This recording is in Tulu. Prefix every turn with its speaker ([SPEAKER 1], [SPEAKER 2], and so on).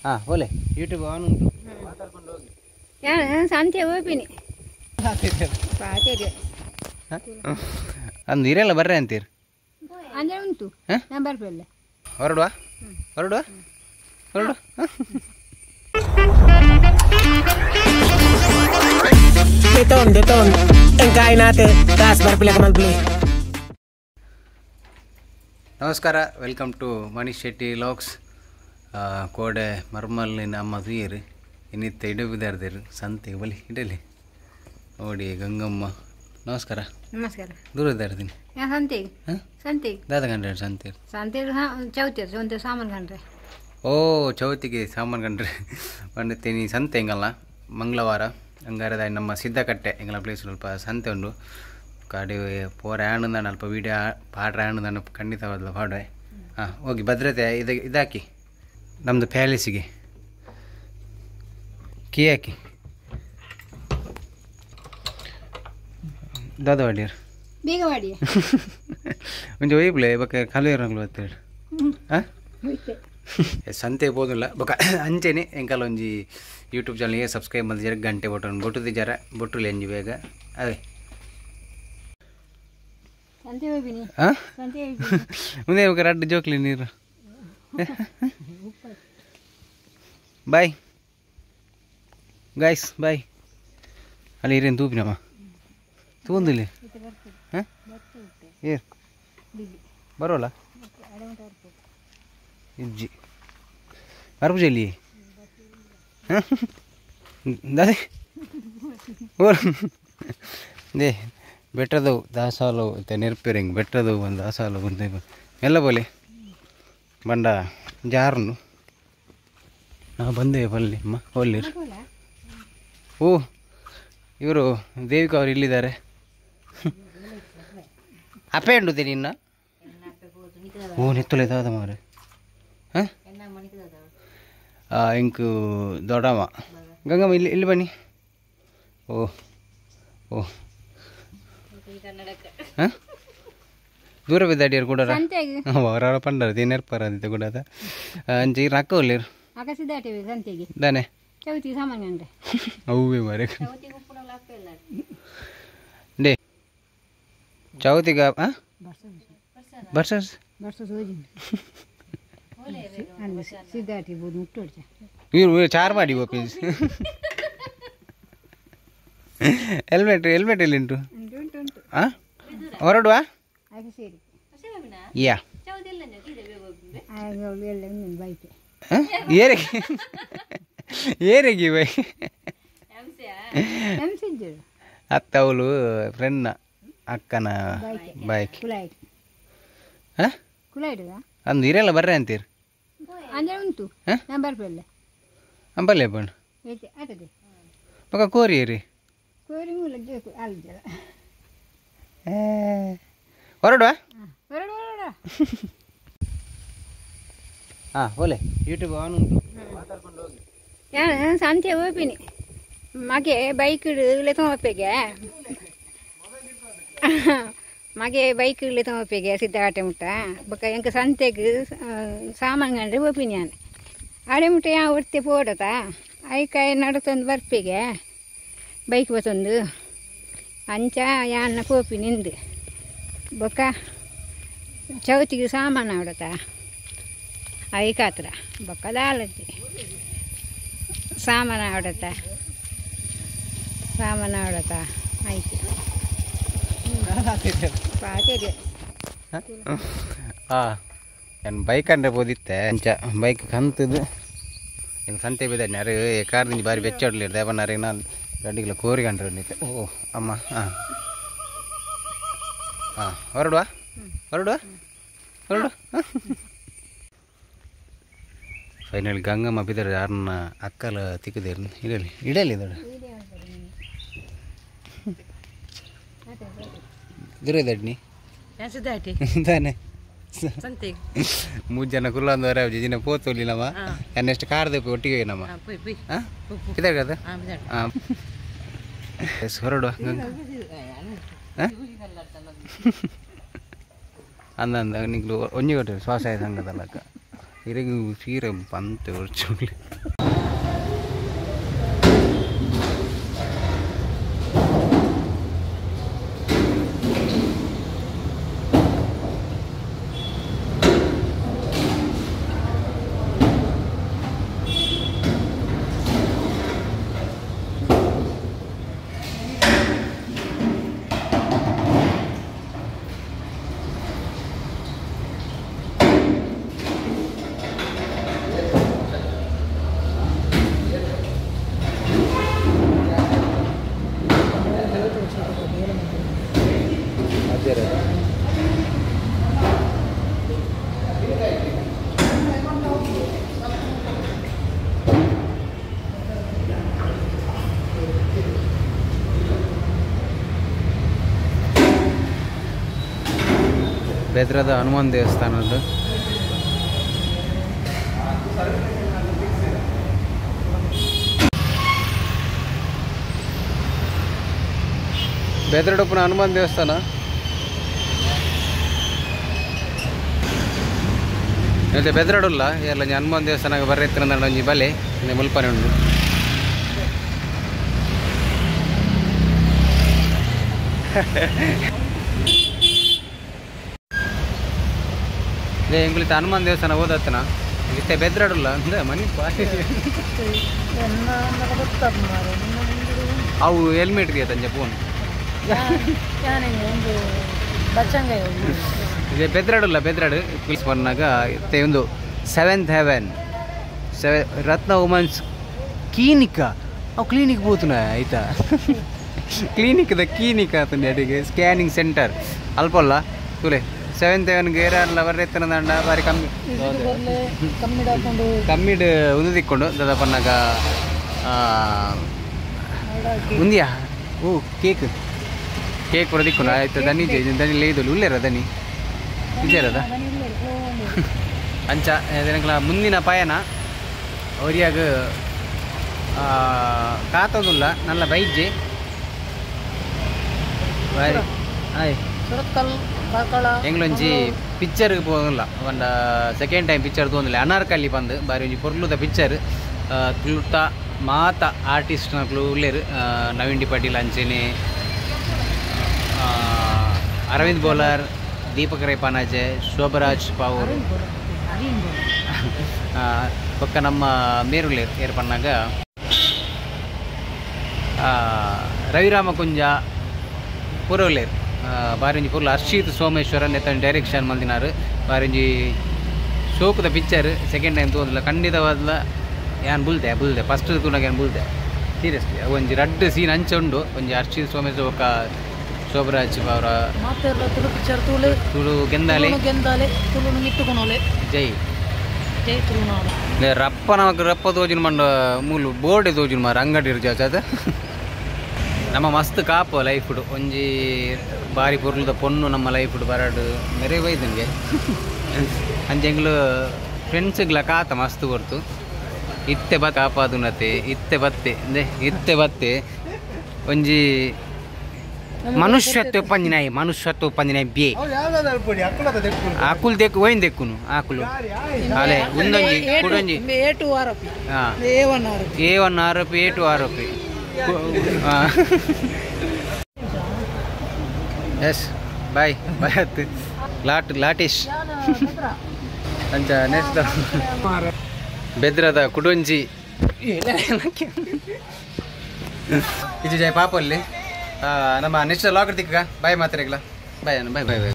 [SPEAKER 1] ಹಾಂ ಓಲೆ ಯೂಟ್ಯೂಬ್ ಆನ್ ಉಂಟು ಮಾತಾಡ್ಕೊಂಡು ಹೋಗಿ.
[SPEAKER 2] ಸಂತೆ ಹೋಗ್ತೀನಿ.
[SPEAKER 1] ಅಂದು ಇರಲ್ಲ ಬರ್ರೆ ಅಂತೀರಿ?
[SPEAKER 2] ಅಂದರೆ ಉಂಟು, ನಾನು ಬರ್ಪಲ್ಲ.
[SPEAKER 1] ಹೊರಡುವ ಹೊರಡುವ ಹೊರಡುವ.
[SPEAKER 3] Deton, deton. Engkain natin. Taas barpila kamal bli.
[SPEAKER 1] ನಮಸ್ಕಾರ, welcome to Manish Shetty vlogs. ಕೋಡೆ ಮರ್ಮಲ್ಲಿನ ಅಮ್ಮ ತುಯರು ಇನ್ನಿತ್ತ ಇಡಬಿದಾರ್ದಿರು ಸಂತೆಗೆ ಬಲಿ ಇಡಲಿ ನೋಡಿ. ಗಂಗಮ್ಮ ನಮಸ್ಕಾರ.
[SPEAKER 2] ನಮಸ್ಕಾರ.
[SPEAKER 1] ದೂರ ಇದ್ದಾರ್ತೀನಿ
[SPEAKER 2] ಸಂತೆಗೆ. ಸಂತೆಗೆ
[SPEAKER 1] ದಾದ ಕಂಡ್ರೆ ಸಂತೆ
[SPEAKER 2] ಸಂತೆ ಚೌತಿ ಒಂದು ಸಾಮಾನು ಕಂಡ್ರೆ.
[SPEAKER 1] ಓ ಚೌತಿಗೆ ಸಾಮಾನು ಕಂಡ್ರೆ ಬಂದಿತ್ತೀನಿ ಸಂತೆ ಹೆಂಗಲ್ಲ ಮಂಗಳವಾರ ಹಂಗಾರೆ ನಮ್ಮ ಸಿದ್ದಕಟ್ಟೆ ಎಂಗಳ ಪ್ಲೇಸ್ ಸ್ವಲ್ಪ ಸಂತೆ ಉಂಡು ಕಾಡಿ ಪೋರ ಆ್ಯಂಡ್ ಅಲ್ಪ ವೀಡಿಯೋ ಪಾಡ್ರೆ ಆ್ಯಂಡ್ ಖಂಡಿತವಾದಲ್ಲ ಪಾಡ್ರೆ. ಹಾಂ ಹೋಗಿ ಭದ್ರತೆ ಇದು ಇದಾಕಿ ನಮ್ಮದು ಪ್ಯಾಲೇಸಿಗೆ ಕೀ ಹಾಕಿ ದಾದ ವಾಡಿಯರ್
[SPEAKER 2] ಬೇಗ ವಾಡಿ
[SPEAKER 1] ಒಂಜಿ ಒಯ್ಬ್ಲೆ ಬೊಕ ಕಲುಯರಂಗ್ಲು ಬತ್ತೇಳಿ. ಹಾಂ ಸಂತೆ ಪೋದಿಲ್ಲ ಬೊಕ ಅಂಚೆನೆ ಎಂಕಲ ಒಂಜಿ ಯೂಟ್ಯೂಬ್ ಚಾನಲ್ಗೆ ಸಬ್ಸ್ಕ್ರೈಬ್ ಮಲ್ದಿಜಾರ ಗಂಟೆ ಬಟನ್ ಬೊಟ್ಟುದಿಜಾರ ಬೊಟ್ಟುಲಿ ಅಂಜಿ ಬೇಗ ಅವೇ. ಹಾಂ ಮುಂದೆ ಬೊಕ ರಡ್ಡು ಜೋಕ್ಲಿ ನೀರು. Bye guys boy. ಅಲ್ಲಿ ಇರೇನು ತೂಪಿನಮ್ಮ ತೂಂದಿಲ್ಲ. ಹಾಂ ಏರ್ ಬರೋಲ್ಲ ಇಜ್ಜಿ ಬರ್ಪುಜಲ್ಲಿ ದಾದೆ they ಬೆಟ್ಟದವು ದಾಸಾಲು ನೆರ್ಪಿರಿಂಗ್ ಬೆಟ್ಟದವು ಒಂದು ದಾಸಾಲು ಬಂದು ಎಲ್ಲ ಬೋಲೆ ಬಂಡ ಜಾರನು ನಾವು ಬಂದೇವೆ ಬಲ್ಲಿ ಅಮ್ಮ ಹೋಲಿರು. ಓ ಇವರು ದೇವಿಕಾ ಅವರು ಇಲ್ಲಿದ್ದಾರೆ. ಅಪ್ಪೆ ಉಂಡುತ್ತೆ ನಿನ್ನ? ಓ ನೆತ್ತುಲೆ ದಾದ ಮಾರೆ. ಹಾಂ ಇಂಕು ದೊಡ್ಡಮ್ಮ ಗಂಗಮ್ಮ ಇಲ್ಲಿ ಇಲ್ಲಿ ಬನ್ನಿ. ಓ ಓ ಹಾಂ ದೂರ ಬಿದ್ದಾಡಿಯರು ಕೂಡ ಅವರವರ ಪಂಡರು ದೇನೇರ್ಪಾರ ಅಂತ ಕೂಡ ಅಂಚೆ ರಕ್ಕ ಒಳ್ಳೆಯರು ದಾನೆ ಅವೇ ಮಾರೆ ಡೇ ಚೌತಿಗ. ಹಾಂ ಬರ್ಸ ಇವ್ರು ಚಾರ್ ಮಾಡಿ ಪ್ಲೀಸ್. ಹೆಲ್ಮೆಟ್ ಹೆಲ್ಮೆಟ್ ಎಲ್ಲಿ ಉಂಟು? ಹಾಂ ಹೊರಡುವ ಯಾ ಏರಿಗೆ ಏರಿಗೆ ಬೈ ಅತ್ತ ಅವಳು ಫ್ರೆಂಡ್ನ ಅಕ್ಕನ ಬೈಕ್. ಹಾಂ ಅಂದು ಇರಲ್ಲ ಬರ್ರೆ ಅಂತೀರಿ?
[SPEAKER 2] ಉಂಟು
[SPEAKER 1] ಬಲ್ಲೆ ಬಣ್ಣ ಪಕ್ಕ ಕೋರಿ ರೀ. ಹೊರಡುವ? ಹಾಂ ಓಲೆ ಯೂಟ್ಯೂಬ್ ಆನ್ ಉಂಟು ಮಾತಾಡ್ಕೊಂಡು ಹೋಗಿ.
[SPEAKER 2] ಸಂತೆ ಹೋಗ್ತೀನಿ ಮಗೆ ಬೈಕ್ ಲೆತ್ತೊಪ್ಪೆಗೆ ಮಗೆ ಬೈಕ್ ಲೆತ್ತೊಪ್ಪೆಗೆ ಸಿದ್ದಕಟ್ಟೆ ಮುಟ್ಟ ಬೊಕ ಎಂಕ ಸಂತೆಗೆ ಸಾಮಾನು ಕಂಡ್ರೆ ಹೋಗ್ತೀನಿ ನಾನು ಆಡೆ ಮುಟ್ಟ ಯಾವ ಒರ್ತೆ ಪೋಡತ ಐಕಾಯಿ ನಡತೊಂದು ಬರ್ಪಿಗೆ ಬೈಕ್ ಬತ್ತೊಂದು ಅಂಚ ಯಾನ್ನ ಪೋಪಿ ನಿಂದು ಬೊಕ ಚೌತಿಗೆ ಸಾಮಾನು ಆಡತ ಐಕಾತ್ರ ಬೊಕ್ಕ ದಾಲಜ್ಜಿ ಸಾಮಾನು ಆಡತ ಸಾಮಾನು ಆಡತ ಆಯ್ತು.
[SPEAKER 1] ಹಾಂ ನಾನು ಬೈಕ್ ಅಂದ್ರೆ ಬೋದಿತ್ತೆ ಅಂಚ ಬೈಕ್ ಕಂತದ್ದು ಇನ್ನು ಸಂತೆ ಬಿದ್ದಾನೆ ಅರೆ ಕಾರ್ದಿಂಜಿ ಬಾರಿ ಬೆಚ್ಚಾಡ್ಲಿರ್ ದೇವನಾರಿಗೆ ನಾನು 2 ಕಿಲೋ ಕೋರಿ ಕಂಡ್ರೆ. ಓ ಅಮ್ಮ. ಹಾಂ ಹಾಂ ಹೊರಡುವ ಹೊರಡುವ ಹೊರಡುವ. ಫೈನಲ್ ಗಂಗಮ್ಮ ಬಿದ್ದಾರೆ ಯಾರನ್ನ ಅಕ್ಕಲ ತಿಕ್ಕದೇರು ಇಡಲಿ ಇಡಲಿ ದೊಡ್ಡ ದೂರ ತಾನೆ ಮೂರು ಜನ ಕುಲ್ಲಂದವರೆ ಜಿನ ಪೋತೊಲಿ ನಮ್ಮ ನೆಕ್ಸ್ಟ್ ಕಾರ್ ಒಟ್ಟಿಗೆ ನಮ್ಮ ಹಾಂ ಇದಾಗ ಹಾಂ ಹೊರಡುವ ಅಂದ ಅಂದ ನಿಂಗ್ಲು ಒಂಜಿ ಕೊಟ್ಟೆ ಶ್ವಾಸ ಸಂಘದಲ್ಲಕ್ಕ. ಇರೆಗ್ ಸೀರೆ ಪಂತೆ ಒರ್ಚುಂಡು ಬೆದ್ರದ ಹನುಮಾನ್ ದೇವಸ್ಥಾನದ್ದು ಬೆದ್ರಡಪ್ಪನ ಹನುಮಾನ್ ದೇವಸ್ಥಾನ ಮತ್ತೆ ಬೆದ್ರಡುಲ್ಲ ಎಲ್ಲ ಹನುಮಾನ್ ದೇವಸ್ಥಾನ ಬರ್ರೆತ್ತಿನ ಒಂಜಿ ಬಲೆ ಮುಲ್ಪನೆ ಉಂಡು ಎಂಗ್ಲಿತ ಹನುಮಾನ್ ದೇವಸ್ಥಾನ ಓದತ್ತನ ಇತ್ತೆ ಬೆದ್ರಡುಲ್ಲ ಅಂದ ಮನಿ ಅವು ಹೆಲ್ಮೆಟ್ ತಂಜೆ ಫೋನ್ ಬೆದ್ರಡುಲ್ಲ ಬೆದ್ರಡು ಪೊಲೀಸ್ ಬಂದಾಗ ಇತ್ತೆ ಒಂದು ಸೆವೆಂತ್ ಹೆವೆನ್ ರತ್ನ ವುಮನ್ಸ್ ಕ್ಲಿನಿಕ್ ಅವು ಕ್ಲಿನಿಕ್ ಬೋತುನ ಆಯ್ತಾ ಕ್ಲಿನಿಕ್ ದ ಕ್ಲಿನಿಕ್ ಆತಂದೆ ಅಡಿಗೆ ಸ್ಕ್ಯಾನಿಂಗ್ ಸೆಂಟರ್ ಅಲ್ಪಲ್ಲ ತುಲೆ ಸೆವೆಂತ್ ಹೆವೆನ್ ಗೇರಲ್ಲ ಬರ್ರೆತ್ತನ ದಂಡ ಬಾರಿ ಕಮ್ಮಿ ಕಮ್ಮಿಡ್ ಒಂದು ತಿಕ್ಕೊಂಡು ದಾದ ಪನ್ನಾಗ ಉಂದಿಯಾ ಓ ಕೇಕ್ ಕೇಕ್ ಪೂರ ದಿಕ್ಕೊಂಡು ಆಯ್ತು ದನಿ ದನಿ ಲೇದೊಲಿ ಉಲ್ಲೇರ ದನಿ ಇದ್ದೇರದ ಅಂಚ ದಿನಗಳ ಮುಂದಿನ ಪಯಣ ಅವರಿಯಾಗ ಕಾತೋದುಲ್ಲ ನಲ್ಲ ಬೈಜೆ ಬಾರಿ ಆಯ್ ಎಂಗ್ಲೊಂಜಿ ಪಿಕ್ಚರ್ಗೆ ಪೋದಿಲ್ಲ ಒಂದು ಸೆಕೆಂಡ್ ಟೈಮ್ ಪಿಕ್ಚರ್ ತೋಂದಿಲ್ಲ ಅನಾರ್ಕಲಿ ಬಂದು ಬಾರಿ ಒಂಜಿ ಪೊರ್ಲುದ ಪಿಕ್ಚರ್ ತುಳುತ ಮಾತ ಆರ್ಟಿಸ್ಟ್ನಕ್ಲು ಉಲ್ಲೇರು ನವೀನ್ ಡಿ ಪಾಟೀಲ್ ಅಂಚೆನೆ ಅರವಿಂದ್ ಬೋಲಾರ್ ದೀಪಕ್ ರೈ ಪಾನಾಜೆ ಶೋಭರಾಜ್ ಪಾವೂರ್ ಪಕ್ಕ ನಮ್ಮ ಮೇರುಳ್ಳೇರು ಏರ್ ಪನ್ನಾಗ ರವಿರಾಮ ಕುಂಜ ಪೂರ ಉಲ್ಲೇರು ಬಾರಿಂಜಿ ಪೂರ್ಲ ಹರ್ಷಿತ್ ಸೋಮೇಶ್ವರನ್ ಎತ್ತನ ಡೈರೆಕ್ಷನ್ ಮಂದಿನಾರು ಬಾರಿಂಜಿ ಶೋಕದ ಪಿಕ್ಚರ್ ಸೆಕೆಂಡ್ ಟೈಮ್ ತೋಂದಿಲ್ಲ ಖಂಡಿತವಾದ್ಲ ಯಾನ್ ಬುಲ್ದೆ ಬುಲ್ದೆ ಫಸ್ಟ್ ತೂನಾಗ ಯಾನ್ ಬುಲ್ದೆ ಸೀರಿಯಸ್ಲಿ ಒಂಜಿ ರಡ್ಡ್ ಸೀನ್ ಅಂಚ ಉಂಡು ಒಂಜಿ ಹರ್ಷಿತ್ ಸೋಮೇಶ್ವರ ಬೊಕ್ಕ ಶೋಭರಾಜ್ ಅವರ ತುಳು ಗೆಂದಾಲೆ ಜೈ
[SPEAKER 4] ಜೈ ತುಳುನಾಡು
[SPEAKER 1] ರಪ್ಪ ನಮಕ್ ರಪ್ಪ ತೋಜಿನ ಮಂಡ ಮೂಲು ಬೋರ್ಡೆ ತೋಜಿನ ಮಾರ ಅಂಗಡಿ ಇರ್ಜಾತ ನಮ್ಮ ಮಸ್ತ್ ಕಾಪು ಲೈಫುಡು ಒಂಜಿ ಬಾರಿ ಪೊರ್ಲುದ ಪೊಣ್ಣು ನಮ್ಮ ಲೈಫುಡು ಬರಡು ಮೆರೆ ಬೈದಂಗೆ ಅಂಚೆ ಎಂಗ್ಲು ಫ್ರೆಂಡ್ಸ್ಗ್ಲ ಕಾತ ಮಸ್ತ್ ಕೊರ್ತು ಇತ್ತೆ ಬತ್ ಕಾಪಾದುನತೆ ಇತ್ತೆ ಬತ್ತೆ ಅಂದೆ ಇತ್ತೆ ಬತ್ತೆ ಒಂಜಿ ಮನುಷ್ಯತ್ವ ಪಂಜಿನಾಯಿ ಮನುಷ್ಯತ್ವ ಪಂಜಿನಾಯಿ ಬೇ ಆಕುಲ್ ದೇಕು ಒಯ್ನ್ ದೇಕುನು ಆಕುಲು ಅಲೆ ಒಂದೊಂಜಿ ಕುಡೊಂಜಿ
[SPEAKER 4] ಎ2 ಆರೋಪಿ ಎ1 ಆರೋಪಿ
[SPEAKER 1] ಎ1 ಆರೋಪಿ ಎ2 ಆರೋಪಿ ಎಸ್ ಬಾಯ್ ಬಾಯ್ ಆತು ಲಾಟ್ ಲಾಟೇಶ್ ಅಂಚ ನೆಕ್ಸ್ಟ್ ಬೆದ್ರದ ಕುಡೊಂಜಿ ಇದು ಜಯ ಪಾಪಲ್ಲಿ ನಮ್ಮ ನೆಕ್ಸ್ಟ್ ಲಾಕ್ ತಿಕ್ಕ ಬಾಯ್ ಮಾತ್ರೆಗ್ಲ ಬಾಯ್ ಬಾಯ್ ಬಾಯ್ ಬಾಯ್.